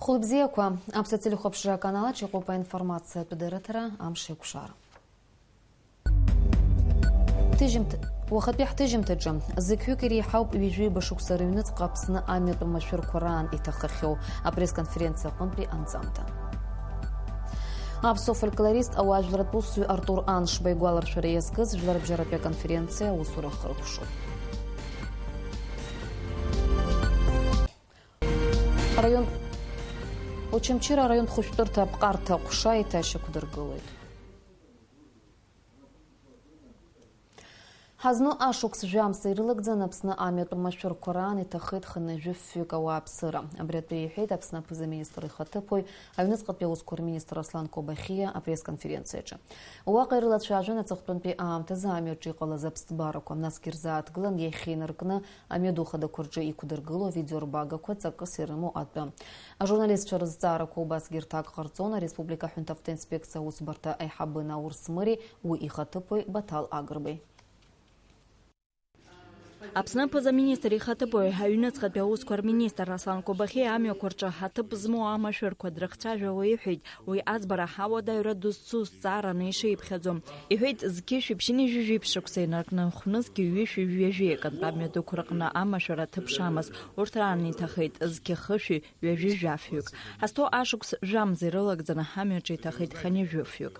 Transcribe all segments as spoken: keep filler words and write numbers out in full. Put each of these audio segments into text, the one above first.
Хәылбзиақәа, аԥсуа телехәаԥшра аканалаҿ иҟоуп аинформациатә дырраҭара, амш еиқәшара. Ҭыжьымҭ-, уахатәи ҳҭыжьымҭаҿы зықьҩык иреиҳауп ҩажәи ҩба шықәса рыҩныҵҟа Аԥсны амҩатә машәырқәа раан иҭахахьоу апресс-конференциа аҟынтәи анҵамҭа. Аԥсуа фольклорист, ауаажәларратә усзуҩ Артур Аншба игәаларшәара иазкыз жәларбжьаратәи аконференциа аусура ахыркәшоуп. Араион, Очамчыра араион хәышәтәырҭа аԥҟарҭа аҟәша еиҭашьақәдыргылоит. Ҳазну ашықәс жәамза ирылагӡан Аԥсны амҩатә машәырқәа раан иҭахеит хынҩажәи фҩык ауааԥсыра. Абри атәы иҳәеит Аԥсны аԥыза-министр ихаҭыԥуаҩ, аҩныҵҟатәи аусқәа рминистр Аслан Кобахьиа апресс-конференциаҿы. Уаҟа ирылацәажәон аҵыхәтәантәи аамҭазы амҩаҿы иҟалаз аԥсҭбарақәа, насгьы ирзааҭгылан иахьа инаркны амҩаду хадақәа рҿы иқәдыргылоу авидеорбагақәа ҵакыс ирымоу атәы. Ажурналистцәа рызҵаарақәа убасгьы рҭак ҟарҵон ареспублика аҳәынҭавтоинспекциа аусбарҭа аиҳабы Наур Смыри уи ихаҭыԥуаҩ Баҭал Агрбеи. Аԥсны аԥыза-министр ихаҭыԥуаҩ, аҩныҵҟатәи аусқәа рминистр Аслан Кобахьиа амҩақәа рҿы ҳаҭыԥ змоу амашәырқәа дрыхцәажәауа иҳәеит, уи аӡбара ҳауадаҩра дызцу зҵаараны ишиԥхьаӡо. Иҳәеит, зқьышәи ԥшьынҩажәи жәиԥшь шықәса инаркны хәнызқьи ҩышәи ҩажәи акынтә амҩадуқәа рҟны амашәыр аҭыԥ шамаз, урҭ раан иҭахеит зқьы хышәи ҩажәи жәафҩык. Ҳазҭоу ашықәс жәамза ирылагӡаны ҳамҩаҿы иҭахеит хынҩажәи фҩык.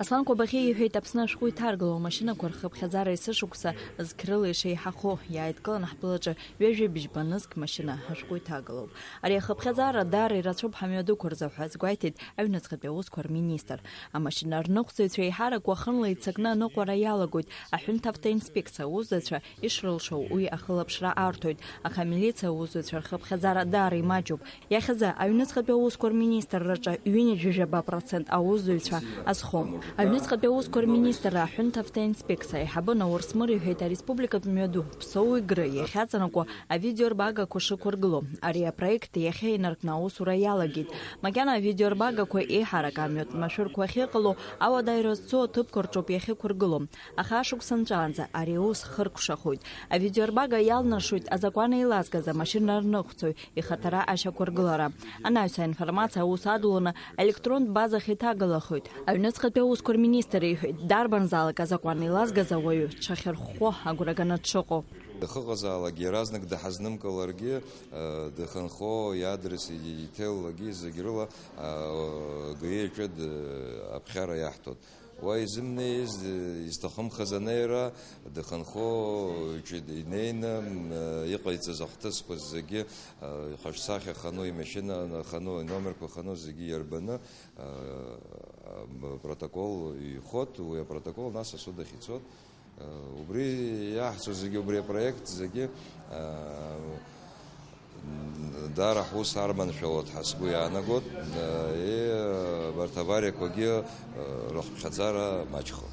Аслан Кобахьиа иҳәеит, Аԥсны ашәҟәы иҭаргалоу амашьынақәа рхыԥхьаӡара есышықәса зқьрыла ишеиҳахо, иааидкыланы ҳтәылаҿы ҩажәи бжьба нызқь машьына ашәҟәы иҭагалоуп. Ари ахыԥхьаӡара даара ирацәоуп ҳамҩадуқәа рзы ҳәа азгәеиҭеит аҩныҵҟатәи аусқәа рминистр. Амашьына рныҟәцаҩцәа еиҳарак уахынла иццакны аныҟәара иалагоит, аҳәынҭавтоинспекциа аусзуҩцәа ишрылшо уи ахылаԥшра арҭоит, аха амилициа аусзуҩцәа рхыԥхьаӡара даара имаҷуп. Иахьазы аҩныҵҟатәи аусқәа рминистрраҿы ҩынҩажәижәаба процент аусзуҩцәа азхом. Аҩныҵҟатәи аусқәа рминистрра аҳәынҭавтоинспекциа аиҳабы Наур Смыр иҳәеит, ареспубликатә мҩаду Ԥсоу-Егры иахьаҵанакуа авидеорбагақәа шықәыргылоу. Ари апроект иахьа инаркны аусура иалагеит. Макьана авидеорбагақәа еиҳарак амҩатә машәырқәа ахьыҟало ауадаҩра зцу аҭыԥқәа рҿоуп иахьықәыргыло. Аха ашықәс анҵәаанӡа ари аус хыркәшахоит. Авидеорбага иалнаршоит азакәан еилазгаз амашьына рныҟәцаҩ ихаҭара ашьақәыргылара. Анаҩс аинформациа аус адуланы аелектронтә базахь иҭагалахоит. Аҩныҵҟатәи аусқәа рминистр иҳәеит, дарбанзаалак азакәан еилазгаз ауаҩы дшахьырхәхәо агәра ганы дшыҟоу. Дахыҟазаалакгьы, иаразнак даҳазнымкыларгьы, э, дыхынҳәо, иадрес иҭеилалакгьы, зегь рыла, э, ГАИ аҿы д-, аԥхьара иаҳҭоит. Уа изымнеиз, изҭахымхаз анеира, дыхынҳәо ҩыџьа инеины, м, иҟаиҵаз ахҭысқәа зегьы, ихаҿсахьа хану, имашьына хану, иномерқәа хану зегьы иарбаны, м, протокол ихот, уи апротокол нас асуд ахь ицот. Убри иаҳцо зегьы, убри апроект зегьы, Даара ҳус арманшәалоит ҳәа сгәы иаанагоит, и, абарҭ авариақәагьы рыхыԥхьаӡара маҷхом.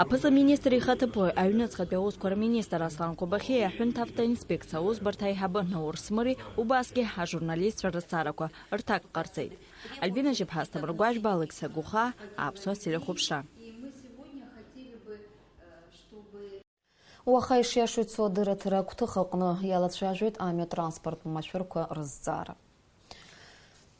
Аԥыза-министр ихаҭыԥуаҩ, аҩныҵҟатәи аусқәа рминистр Аслан Кобахьиеи аҳәынҭавтоинспекциа аусбарҭа аиҳабы Наур Смыри убасгьы ажурналистцәа рызҵаарақәа рҭак ҟарҵеит. Альбина Жьыԥҳа, Асҭамыр Гәажәба, Алықьса Гәыхаа, Аԥсуа телехәаԥшра. Уаха ишиашоу ицо адырраҭара агәҭыха аҟны иалацәажәоит амҩа транспорттә машәырқәа рызҵаара.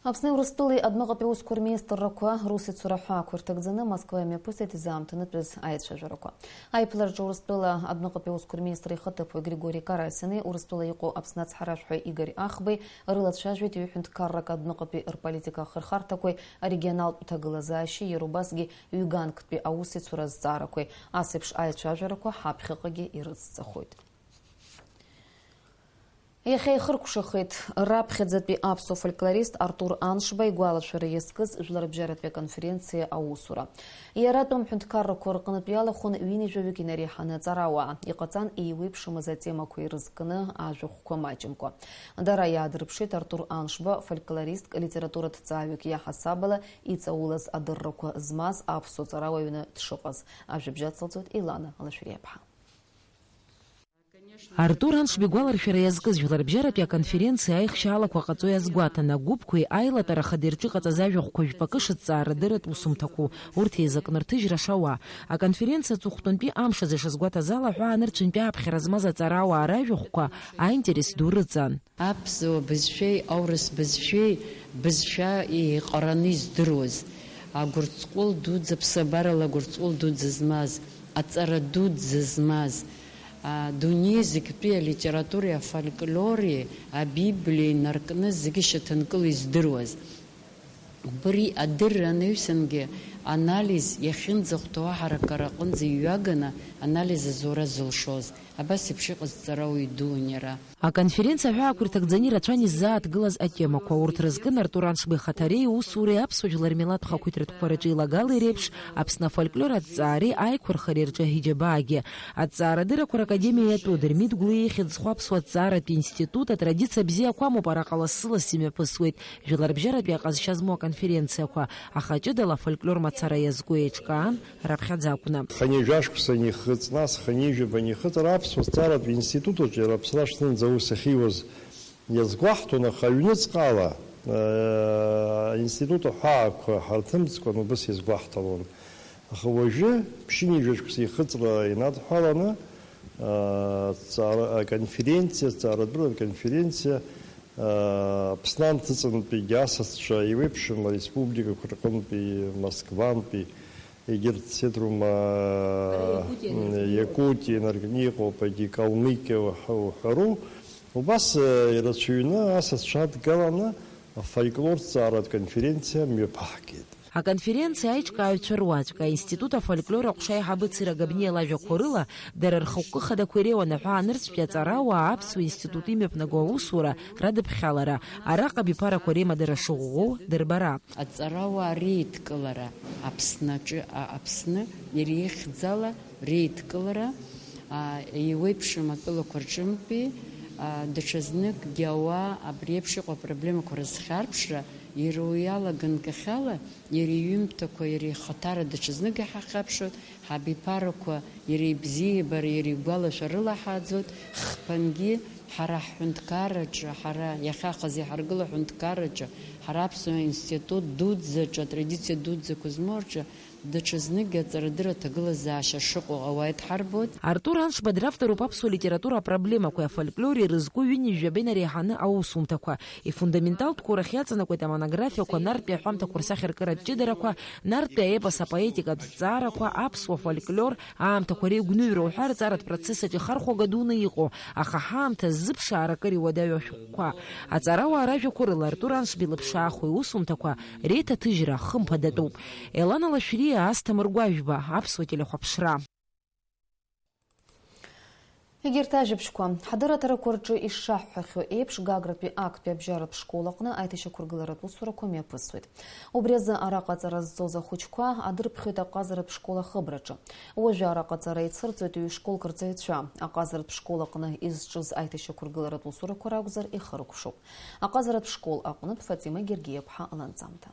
Аԥсни Урыстәылеи адәныҟатәи аусқәа рминистррақәа русеицура ҳәаақәа ирҭагӡаны Москва имҩаԥысит изаамҭанытәыз аицәажәарақәа. Аиԥылараҿы Урыстәыла адәныҟатәи аусқәа рминистр ихаҭыԥуаҩ Григори Карасини, Урыстәыла иҟоу Аԥсны ацҳаражәҳәаҩ Игорь Ахбеи рылацәажәеит ҩы-ҳәынҭқаррак адәныҟатәи рполитика ахырхарҭақәеи арегионалтә ҭагылазаашьеи, иара убасгьы ҩганктәи аусеицура азҵаарақәеи. Ас еиԥш аицәажәарақәа ҳаԥхьаҟагьы ирыцҵахоит. Иахьа ихыркәшахеит раԥхьаӡатәи аԥсуа фольклорист Артур Аншба игәалашәара иазкыз жәларбжьаратәи аконференциа аусура. Иара атәым ҳәынҭқаррақәа рҟнытә иалахәын ҩынҩажәаҩык инареиҳаны аҵарауаа. Иҟаҵан еиуеиԥшымыз атемақәа ирызкны ажәахәқәа маҷымкәа. Дара иаадырԥшит Артур Аншба фольклористк, литератураҭҵааҩык иаҳасабала иҵаулаз адыррақәа змаз аԥсуа ҵарауаҩны дшыҟаз. Ажәабжь ацылҵоит Елана Лашәриаԥҳа. Артур Аншба игәаларшәара иазкыз жәларбжьаратәи аконференциа аихшьаалақәа ҟаҵо иазгәаҭан, агәыԥқәеи аилатәара ахадеи рҿы иҟаҵаз ажәахәқәа жәпакы шыҭҵаарадырратә усумҭақәоу, урҭ еизакны рҭыжьра шауа. Аконференциа аҵыхәтәантәи амш азы ишазгәаҭаз ала, аҳәаа нырцәынтәи ааԥхьара змаз аҵарауаа ражәахәқәа аинтерес ду рыҵан. Аԥсуа бызшәеи аурыс бызшәеи бызшәа еиҟараны издыруаз, агәырҵҟәыл дуӡӡа, ԥсабарала агәырҵҟәыл дуӡӡа змаз, аҵара дуӡӡа змаз, адунеи зегьтәи алитературеи афольклори Абиблиеи наркны зегьы шьаҭанкыла издыруаз. Убри адырра анаҩсангьы анализ иахьынӡахәҭоу аҳаракыра аҟынӡа иҩаганы анализ азура зылшоз, абас еиԥш иҟаз ҵарауаҩ дуун иара. Аконференциа аҳәаақәа ирҭагӡаны ирацәан иззааҭгылаз атемақәа. Урҭ рызкын Артур Аншба ихаҭареи иусуреи, аԥсуа жәлар рмилаҭтә хақәиҭратә қәа рҿы илагалеи реиԥш, Аԥсны афольклор аҭҵаареи аиқәырхареи рҿы аҳиџьабаагьы. Аҭҵаарадыррақәа ракадемиа иатәу Дырмит Гәлиа ихьӡ зху аԥсуа ҭҵааратә институт атрадициа бзиақәа амоуп араҟа лассы-ласс имҩаԥысуеит. Жәларбжьаратәи аҟазшьа змоу аконференциақәа, аха ҷыдала афольклор мацара иазку еиҿкаан, раԥхьаӡа акәны. Хынҩажәа шықәса анихыҵ, нас хынҩажәаба анихыҵ, ара аԥсуа ҭҵааратә институт аҿы иара аԥсра шҭынӡа аус ахьиуаз иазгәаҳҭон, аха аҩныҵҟала, э, аинститут аҳәаақәа ҳарҭымҵкәан убас иазгәаҳҭалон. Аха уажәы, ԥшьынҩажәа шықәса ихыҵра инадҳәаланы, э, ҵаара-, аконференциа, ҵаарадырратә конференциа, Аԥсны анҭыҵынтәигьы асасцәа еиуеиԥшым ареспубликақәа рҟынтәи, Москвантәи, егьырҭ Сетрума, Якутиа инаркны иҟоуп, егьи Калмыкиа уҳәа-, уҳәару, убас, э, ирацәаҩны асасцәа адгаланы афольклортә ҵааратә конференциа мҩаԥаҳгеит. Аконференциа аиҿкааҩцәа руаӡәк, аинститут афольклор аҟәша аиҳабы Цыра Габниа лажәақәа рыла, дара рхықәкы хадақәа иреиуан аҳәаа нырцәтәи аҵарауаа аԥсуа институт имҩаԥнаго аусура радыԥхьалара, араҟа абиԥарақәа реимадара шыӷәӷәоу дырбара. Аҵарауаа реидкылара Аԥсны аҿы, а, Аԥсны иреихьӡала реидкылара, а, еиуеиԥшым атәылақәа рҿынтәи, а, даҽазныкгьы ауаа абри еиԥш иҟоу апроблемақәа рызхьарԥшра, иара уи ала ганкахьала, иара иҩымҭақәа, иара ихаҭара даҽазныкгьы ҳахьхьаԥшуеит, ҳабиԥарақәа иара ибзиабара, иара игәалашәа рылаҳааӡоит, хԥангьы ҳара ҳҳәынҭқарраҿы, ҳара иахьахаз иҳаргыло аҳәынҭқарраҿы, ҳара аԥсуа институт дуӡӡаҿы, атрадициа дуӡӡақәа змоу рҿы, даҽазныкгьы аҵарадырра аҭагылазаашьа шыҟоу ауаа идҳарбоит. Артур Аншба дравторуп аԥсуа литература апроблемақәеи афольклори рызку ҩынҩажәаба инареиҳаны аусумҭақәа. Ифундаменталтә қәарахь иаҵанакуеит амонографиақәа, Нартәи аҳәамҭақәа рсахьаркыратә ҷыдарақәа, Нарҭтәи аепос апоетикатә зҵаарақәа, аԥсуа фольклор, аамҭақәа реигәныҩра уҳәа рҵаратә процесс аҿы ихархәага дуны иҟоу, аха ҳаамҭа ззыԥшаара акыр иуадаҩу ашәҟәқәа. Аҵарауаа ражәақәа рыла Артур Аншба илыԥшааху иусумҭақәа реиҭаҭыжьра хымԥадатәуп. Елана Лашәриа, Асҭамыр Гәажәба, аԥсуа телехәаԥшра. Егьырҭ ажәабжьқәа, ҳадырраҭарақәа рҿы ишшаҳҳәахьоу еиԥш, Гагратәи актәи абжьаратә школ аҟны аиҭашьақәыргыларатә усурақәа мҩаԥысуеит. Убри азы араҟа аҵара зҵоз ахәыҷқәа адырԥхьоит аҟазаратә школ ахыбраҿы. Уажәы араҟа аҵара еицырҵоит ҩышколк рҵаҩцәа. Аҟазаратә школ аҟны изҿыз аиҭашьақәыргыларатә усурақәа ракәзар, ихыркәшоуп. Аҟазаратә школ аҟнытә Фатима Гергиаԥҳа ланҵамҭа.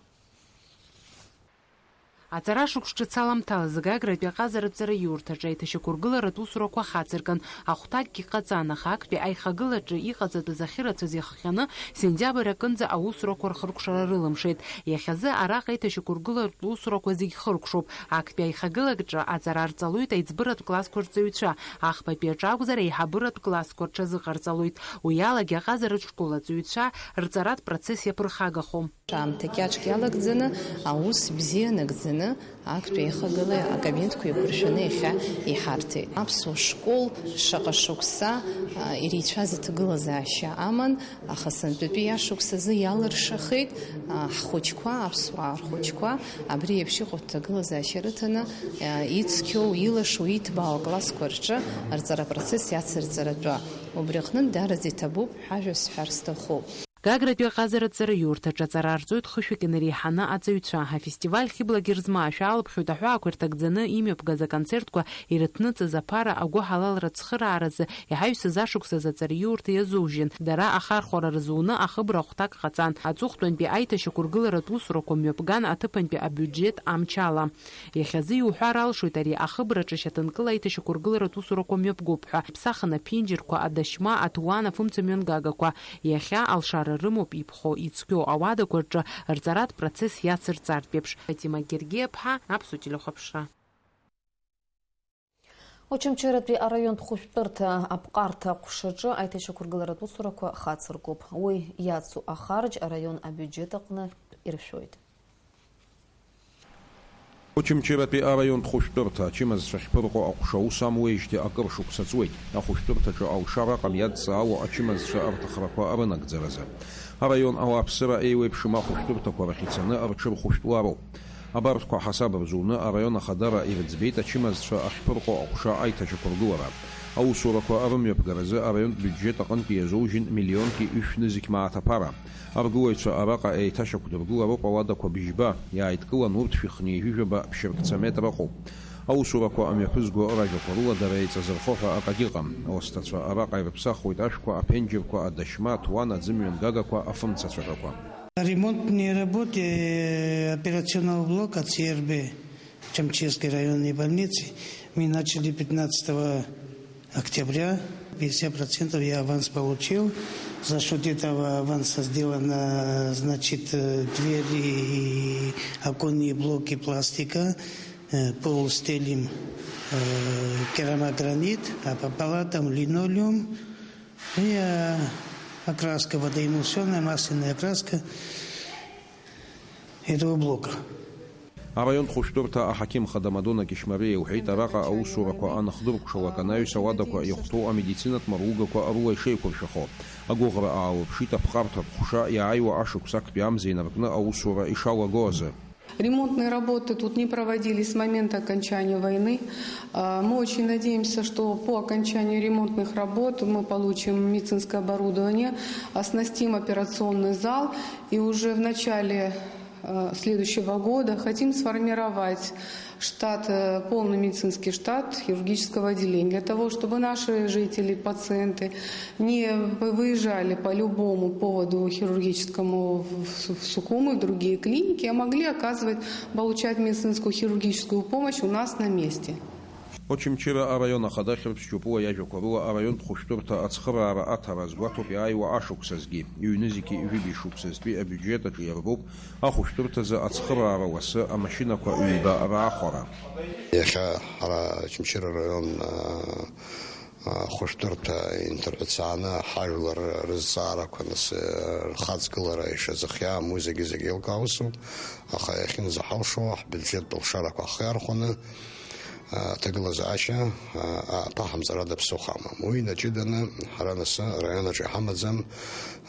Аҵара шықәс ҿыц аламҭалазы Гагратәи аҟазаратә ҵараиурҭаҿы аиҭашьақәыргыларатә усурақәа хацыркын, ахәҭакгьы ҟаҵан, аха актәи аихагылаҿы иҟаҵатәыз ахьырацәаз иахҟьаны сентиабр акынӡа аусурақәа рхыркәшара рылымшеит. Иахьазы араҟа аиҭашьақәыргыларатә усурақәа зегь хыркәшоуп. Актәи аихагылаҿы аҵара арҵалоит аиҵбыратә классқәа рҵаҩцәа, ахԥатәи аҿы акәзар, аиҳабыратә классқәа рҽазыҟарҵалоит. Уи алагьы аҟазаратә школ аҵаҩцәа рҵаратә процесс иаԥырхагахом. Аамҭа кьаҿк иалагӡаны, аус бзиа нагӡаны, актәи аихагыла акабинетқәа еиқәыршәаны иахьа иҳарҭеит. Аԥсуа школ шаҟа шықәса, а, иреицәаз аҭагылазаашьа аман, аха сынтәатәи ашықәс азы иалыршахеит, а, ҳхәыҷқәа, аԥсуаа рхәыҷқәа, абри еиԥш иҟоу аҭагылазаашьа рыҭаны, а, ицқьоу, илашоу, иҭбаау аклассқәа рҿы рҵара процесс иацырҵаратәы. Убри аҟнытә даараӡа иҭабуп ҳәа ажәа сҳәар сҭахуп. Гагратәи аҟазаратә ҵараиурҭаҿы аҵара арҵоит хышәак инареиҳаны аҵаҩцәа. Афестиваль хьыблагьы рзмаашәа алԥхьоит аҳәаақәа ирҭагӡаны имҩаԥгаз аконцертқәа ирыҭныҵыз аԥара агәыҳалалра цхырааразы иҳаҩсыз ашықәсазы аҵараиурҭа иазужьын. Дара ахархәара рзуны ахыбра ахәҭак ҟаҵан. Аҵыхәтәантәи аиҭашьақәыргыларатә усурақәа мҩаԥган аҭыԥантәи абиуџьет амчала. Иахьазы иуҳәар алшоит ари ахыбраҿы шьаҭанкыла аиҭашьақәыргыларатә усурақәа мҩаԥгоуп ҳәа. Иԥсахын аԥенџьырқәа, адашьма, аҭуан, афымца мҩангагақәа. Иахьа алшара рымоуп иԥхо, ицқьоу ауадақәа рҿы рҵаратә процесс иацырҵартә еиԥш. Фатима Гергиаԥҳа, Аԥсуа телехәаԥшра. Очамчыратәи араионтә хәышәтәырҭа аԥҟарҭа аҟәшаҿы аиҭашьақәыргыларатә усурақәа хацыркуп. Уи иацу ахарџь араион абиуџьет аҟны иршәоит. Очамчыратәи араионтә хәышәтәырҭа ачымазцәа ахьԥырҟо аҟәша аус амуеижьҭеи акыр шықәса ҵуеит. Ахәышәтәырҭаҿы алшара ыҟам иадҵаауа ачымазцәа рҭахрақәа рынагӡаразы. Араион ауааԥсыра еиуеиԥшым ахәышәтәырҭақәа рахь ицаны рҽырхәышәтәлароуп. Абарҭқәа ҳасаб рзуны араион ахадара ирыӡбеит ачымазцәа ахьԥырҟо аҟәша аиҭашьақәыргылара. Аусурақәа рымҩаԥгаразы араионтә биуџьет аҟынтә иазужьын миллионки ҩышә нызқь мааҭ аԥара. Аргылаҩцәа араҟа еиҭашьақәдыргылароуп ауадақәа быжьба, иааидкылан урҭ шәихнеи жәаба ԥшьыркца метра ыҟоуп. Аусурақәа амҩаԥызго ражәақәа рыла дара еиҵазырхо ҳәа акагьы ыҟам. Осҭацәа араҟа ирыԥсахуеит ашәқәа, аԥенџьырқәа, адашьма, аҭуан, аӡымҩангагақәа, афымцацәаҳәақәа. Ремонтные работы операционного блока Ц Р Б Чамчирской районной больницы мы начали пятнадцатого октября. Пятьдесят процентов я аванс получил. За счёт этого аванса сделано, значит, э, двери и оконные блоки пластика, э, пол стелим, э, керамогранит, а по палатам линолеум и, э, окраска водоэмульсионная, масляная краска этого блока. Араионтә хәышәтәырҭа аҳақьым хада Мадона Кьышьмариа илҳәеит, араҟа аусурақәа анахдыркәшалак анаҩс ауадақәа иахәҭоу амедицинатә маругақәа рыла ишеиқәыршәахо. Агәыӷра аалырԥшит аԥҟарҭа аҟәша иааиуа ашықәс актәи амза инаркны аусура ишалаго азы. Ремонтные работы тут не проводились с момента окончания войны. А, мы очень надеемся, что по окончанию ремонтных работ мы получим медицинское оборудование, оснастим операционный зал и уже в начале, э, следующего года хотим сформировать штат, э, полный медицинский штат хирургического отделения, для того, чтобы наши жители, пациенты не выезжали по любому поводу хирургическому в, в Сухум и в другие клиники, а могли оказывать, получать медицинскую хирургическую помощь у нас на месте. Очамчыра араион ахада Хьырԥс Џьопуа иажәақәа рыла араионтә хәышәтәырҭа ацхыраара аҭара азгәаҭоуп иааиуа ашықәсазгьы, ҩнызқьи жәибжь шықәсазтәи абиуџьет аҿы иарбоуп ахәышәтәырҭазы ацхыраара ласы амашьынақәа ҩба раахәара. Иахьа ҳара Очамчыра араион, а, а, хәышәтәырҭа инҭырҳәцааны ҳажәлар рызҵаарақәа нас, а, рхаҵгылара ишазыхиаам, уи зегьы-зегьы еилкаау усуп, аха иахьынӡаҳалшо ҳбиуџьеттә лшарақәа ҳхы иархәаны, а, аҭагылазаашьа, а, а, аҭаҳамҵарада ԥсыхәа амам. Уи инаҷыданы ҳара нас араион аҿы иҳамаӡам,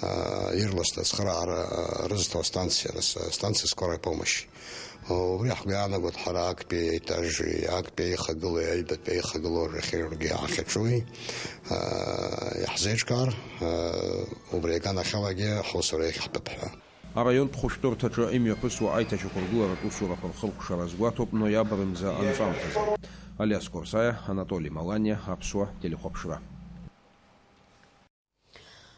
а, ирласны ацхыраара, а, рызҭо астанциа, нас, астанциа скорой помощи. Убри ҳгәы иаанагоит ҳара актәи аетажи, актәи аихагылеи, аҩбатәи аихагылоу жәахьеи ргьы иаахьаҿуи, а, иаҳзеиҿкаар, а, убри аганахьалагьы ҳусура иахьаҳтәып ҳәа. Араионтә хәышәтәырҭаҿы имҩаԥысуа аиҭашьақәыргыларатә усурақәа рхыркәшара азгәаҭоуп ноиабр мза анҵәамҭазы. Алиас Корсаиа, Анатоли Маланиа, Аԥсуа телехәаԥшра.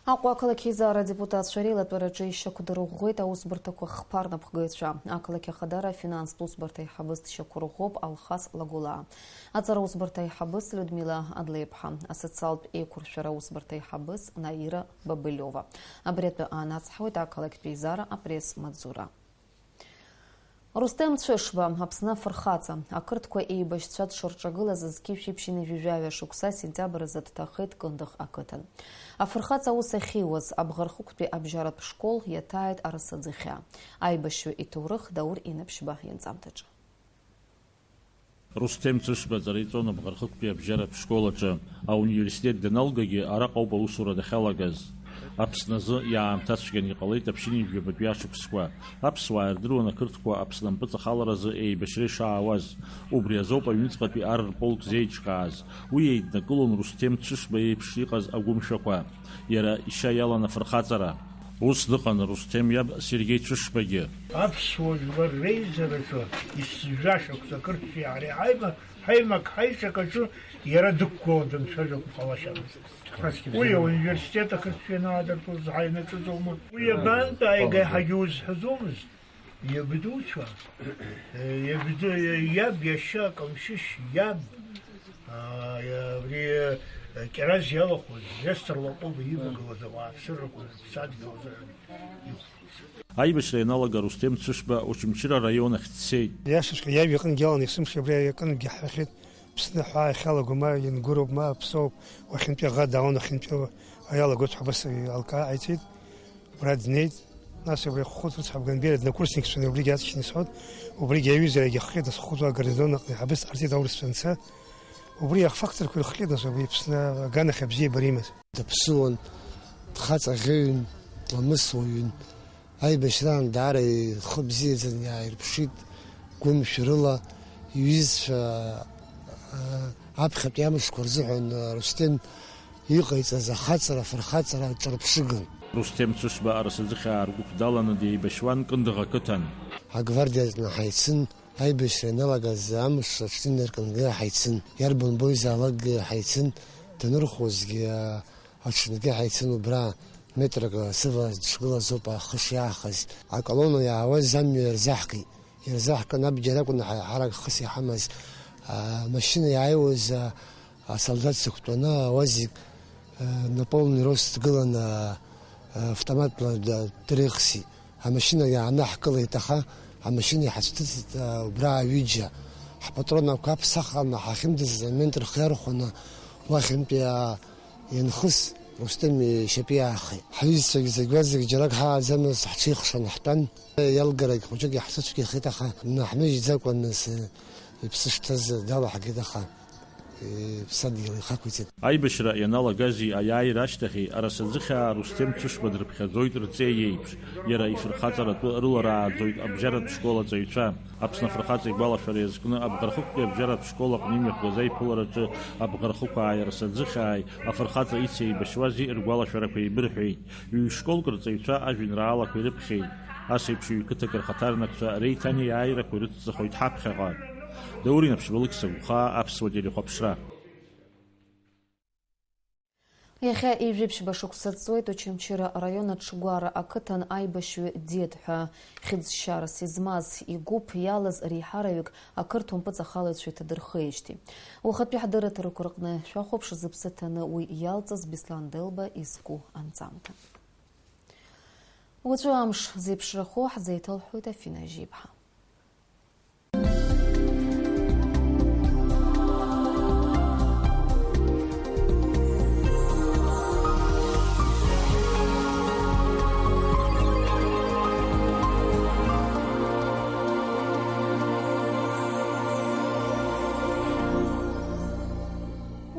Аҟәа ақалақь еизара адепутатцәа реилатәараҿы ишьақәдырӷәӷәеит аусбарҭақәа хԥа рнапхгаҩцәа. Ақалақь ахадара афинанстә усбарҭа аиҳабыс дшьақәырӷәӷәоуп Алхас Лагәылаа. Аҵара усбарҭа аиҳабыс Людмила Адлеиԥҳа, асоциалтә еиқәыршәара усбарҭа аиҳабыс Наира Бабылиова. Абри атәы аанацҳауеит ақалақьтә еизара апресс-маҵзура. Русҭем Цәышба, Аԥсны афырхаҵа, ақырҭқәа еибашьцәа дшырҿагылаз зқьи жәшәи ԥшьынҩажәи жәаҩа шықәса сентиабр азы дҭахеит Кындыӷ ақыҭан. Афырхаҵа аус ахьиуаз Абӷархықәтәи абжьаратә школ иаҭааит арасаӡыхьаа. Аибашьҩы иҭоурых Даур Инаԥшьба ианҵамҭаҿы. Русҭем Цәышба аҵара иҵон Абӷархықәтәи абжьаратә школ аҿы. Ауниверситет даналгагьы араҟа ауп аусура дахьалагаз. Аԥсны азы иаамҭацәгьаны иҟалеит аԥшьынҩажәи жәабатәи ашықәсқәа. Аԥсуаа ирдыруан ақырҭқәа Аԥсны ампыҵахалара азы еибашьра ишаауаз. Убри азоуп аҩныҵҟатәи ар рполк зеиҿкааз. Уи еиднакылон Русҭем Цәышба иеиԥш иҟаз агәымшәақәа. Иара ишьа иалан афырхаҵара. Ус дыҟан Русҭем иаб Сергеи Цәышбагьы. Аԥсуа жәлар реизараҿы исзыжәашықәса акырцәгьа ари ҳаимак, ҳаимак ҳаиҿак аҿы иара дықәгылан дымцәажәакәа ҟалашьамызт. Уи ауниверситет акырцәгьа ианаадыртуаз ҳаинаҿыҵоума? Уи абантәи ааига иаҳагьы узҳәаӡомызт. Иабдуцәа, э, иабду-, иаб иашьа Камшьышь иаб, а, иа-, абри, э, Кьараз иалахәыз Нестор Лакоба ивагылаз ауааԥсырақәа рыԥсадгьыл азыҳәан иқәлоз. Аибашьра ианалага Русҭем Цәышба Очамчыра араион ахь дцеит. Иашаҵәҟьа иажәа аҟынгьы алан есымша абри аҟынгьы ҳҳәахьеит, Аԥсны ҳәа иахьалаго ма иангәыроуп, ма аԥсоуп, уахьынтәи аӷа даауан, уахьынтәи иалагоит ҳәа абас алкаа ҟаиҵеит. Убра днеит, нас убри ахәыхәыт рыцҳа Гәанбиа днакурсникцәаны убригьы иаҵшьны исҳәоит, убригьы аҩызарагьы ахҟьеит, нас ахәыхәыт уа агарнизон аҟны иҳабыс дҟарҵеит аурысцәа анца, убри афакторқәа ирыхҟьеит, нас убри Аԥсны аганахь абзиабара имаз. Даԥсуан, дхаҵаӷьеҩын, ламысуаҩын, аибашьраан даара ихы бзиаӡаны иааирԥшит, гәымшәарыла иҩызцәа, а, аԥхьатәи амшқәа рзыҳәан, а, Русҭем иҟаиҵаз ахаҵара, афырхаҵара аҿырԥшыган. Русҭем Цәышба арасаӡыхьаа ргәыԥ даланы деибашьуан Кындыӷ ақыҭан. Агвардиаҿы ҳаицын, аибашьра ианалагаз амш аҽнынаркынгьы ҳаицын, иарбан баҩзаалакгьы ҳаицын, данырхозгьы, а, аҽынгьы ҳаицын убра, метрак, а, сывала дышгылаз ауп ахы шиаахаз. Аколонна иаауаз амҩа ирзаҳкит. Ирзаҳкын, абџьар акәын ҳа-, ҳарак хыс иҳамаз. А, машьына иааиуаз, а, асолдаҭ сықәтәаны, ауазик, а, на полный рост дгылан, а, а, автоматла д-, дрыхсит. Амашьына иаанаҳкылеит, аха амашьына иҳацәҭыҵит, а, убра аҩыџьа. Ҳпатронақәа аԥсаханы ҳахьымӡаз амент рхы иархәаны уахьынтәи, а, ианхыс, Русҭем ишьапы иаахеит. Ҳҩызцәагь зегь уа зегь џьарак ҳааӡамызт, ҳҽеихшаны ҳтәан. Иалгарагь хәыҷык иаҳцәыцәгьахеит, аха наҳмыжьӡакәа, нас, иԥсы шҭаз далаҳгеит, аха иԥсадгьыл ихақәиҵеит. Аибашьра ианалагази аиааира ашьҭахьи арасаӡыхьаа Русҭем Цәышба дрыԥхьаӡоит рҵеи еиԥш. Иара ифырхаҵаратәы рыларааӡоит абжьаратә школ аҵаҩцәа. Аԥсны афырхаҵа игәалашәара иазкны Абӷархықәтәи абжьаратә школ аҟны имҩаԥгаз аиԥылараҿы абӷархықәааи арасаӡыхьааи афырхаҵа ицеибашьуази ргәалашәарақәа еибырҳәеит. Ҩ-школк рҵаҩцәа ажәеинраалақәа ирыԥхьеит. Ас еиԥш ҩ-қыҭак рхаҭарнакцәа реиҭанеиааирақәа ирыцҵахоит ҳаԥхьаҟа. Даур Инаԥшьба, Алықьса Гәхаа, Аԥсуа телехәаԥшра. Иахьа ҩажәи ԥшьба шықәса ҵуеит Очамчыра араион Аҽгәара ақыҭан аибашьҩы Дед ҳәа хьыӡшьарас измаз игәыԥ иалаз реиҳараҩык ақырҭуа мпыҵахалаҩцәа иҭадырхеижьҭеи. Уахатәи ҳдырраҭарақәа рҟны шәахәаԥш зыԥсы ҭаны уи иалҵыз Беслан Делба изку анҵамҭа. Уаҵәы амш зеиԥшрахо ҳзеиҭалҳәоит Афина Жьиԥҳа.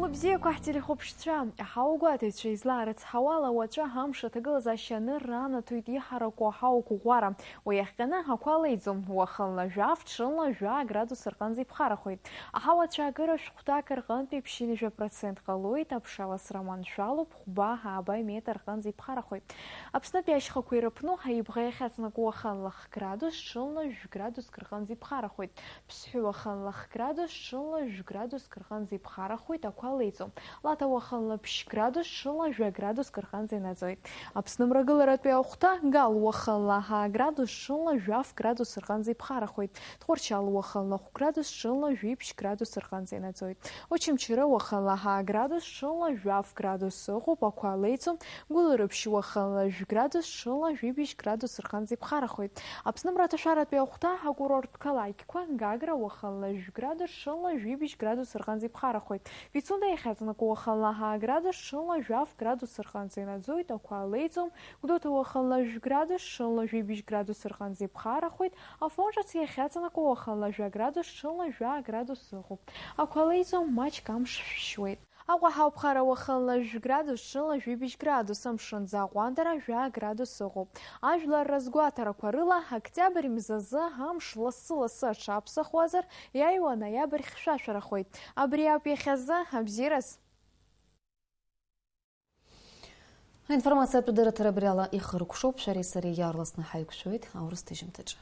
Лыбзиақәа ҳтелехәаԥшцәа, аҳауагәаҭаҩцәа излаарыцҳауала, уаҵәы амш аҭагылазаашьа анырра анаҭоит иҳараку аҳауа қәыӷәӷәара. Уи иахҟьаны ақәа леиӡом, уахынла жәаф, ҽынла жәа градус рҟынӡа иԥхарахоит. Аҳауа ацәаакыра шәҟәҭак рҟынтәи ԥшьынҩажәа процент ҟалоит, аԥшаласра маншәалоуп, хәба, ааба метр рҟынӡа иԥхарахоит. Аԥснытәи ашьхақәа ирыԥну аибӷа иахьаҵнаку уахынла х-градус, ҽынла жәградуск рҟынӡа иԥхарахоит. Ԥсҳәы уахынла х-градус, ҽынла жәградуск рҟынӡа иԥхарахоит, ақәа леиӡом. Лаҭа уахынла ԥшь градус, ҽынла жәа градуск рҟынӡа инаӡоит. Аԥсны мрагыларатәи ахәҭа Гал уахынла ҳаа градус, ҽынла жәаф градус рҟынӡа иԥхарахоит. Тҟәарчал уахынла хә градус, ҽынла жәиԥшь градус рҟынӡа инаӡоит. Очамчыра уахынла ҳаа градус, ҽынла жәаф градус ыҟоуп, ақәа леиӡом. Гәылрыԥшь уахынла жәградус, ҽынла жәибжь градус рҟынӡа иԥхарахоит. Аԥсны мраҭашәаратәи ахәҭа акурорттә қалақьқәа, Гагра уахынла жәградус, ҽынла жәибжь градус рҟынӡа иԥхарахоит. Пицунда иахьаҵанакуа уахынла ҳаа градус, ҽынла жәаф градус рҟынӡа инаӡоит, ақәа леиӡом. Гәдоуҭа уахынла жәградус, ҽынла жәибжь градус рҟынӡа иԥхарахоит. Афон ҿыц иахьаҵанакуа уахынла жәа градус, ҽынла жәа градус ыҟоуп. Ақәа леиӡом, маҷк амш шәшьуеит. Аҟәа ҳауԥхара уахынла жәградус, ҽынла жәибжь градус, амшынӡы аҟәандара жәа градус ыҟоуп. Ажәлар разгәаҭарақәа рыла, октиабр мзазы амш лассы-лассы аҽаԥсахуазар, иааиуа ноиабр хьшәашәарахоит. Абри ауп иахьазы абзиараз. Аинформациатә дырраҭара абри ала ихыркәшоуп, шәареи сареи иаарласны ҳаиқәшәоит аурыс ҭыжьымҭаҿы.